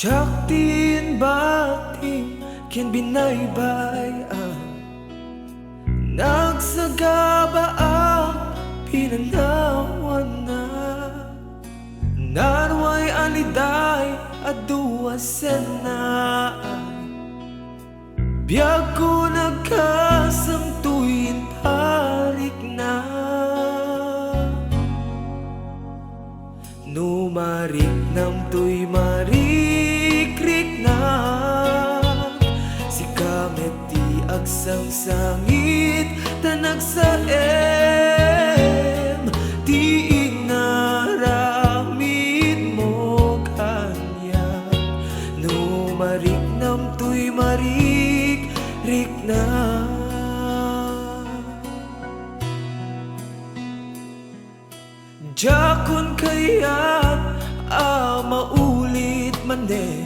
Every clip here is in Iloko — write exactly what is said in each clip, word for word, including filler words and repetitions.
Diak ti inbatim ken binaybay-am, nagsagaba a pinanawanna. Naruay a liday a duasennaay, biagko nagkasangtoy intarikna. No mariknam toy marikriknak, sika met ti agsangsangit ta nagsaem ti inaramidmo kaniak. No mariknam toy marikriknak. Diakon kayat a maulit manen,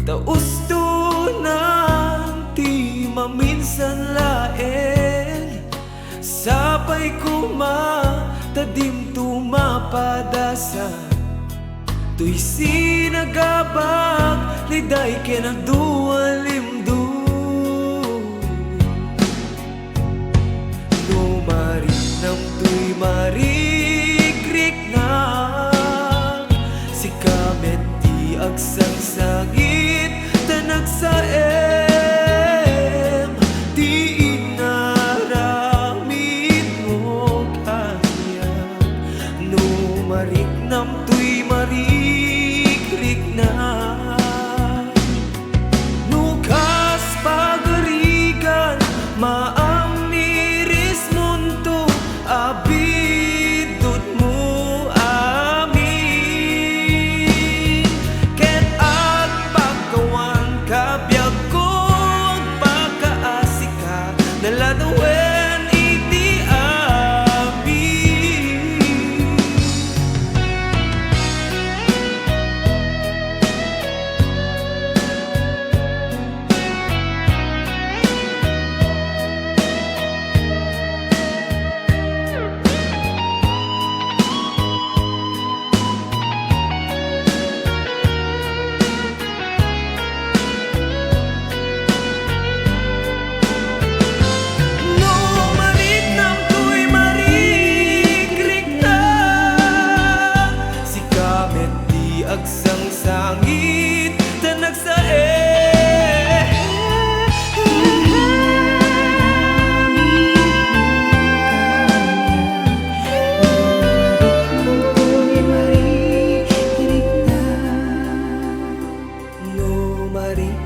ta ustonan ti maminsan laeng. Sapay koma ta dimto mapadasan toy sinagabak, liday ken adu a limdo. No mariknam toy marikriknak, sika met ti agsangsangit ta nagsaem ti inaramidmo kaniak. No mariknam toy marikriknak, no kas pagarigan maamirismonto a biddutmo amin, ket agpakawanka, biagko, agpakaasika, naladawen iti amin. No mariknam toy marikriknak, sika met ti agsangsangit ta nagsaem. No marik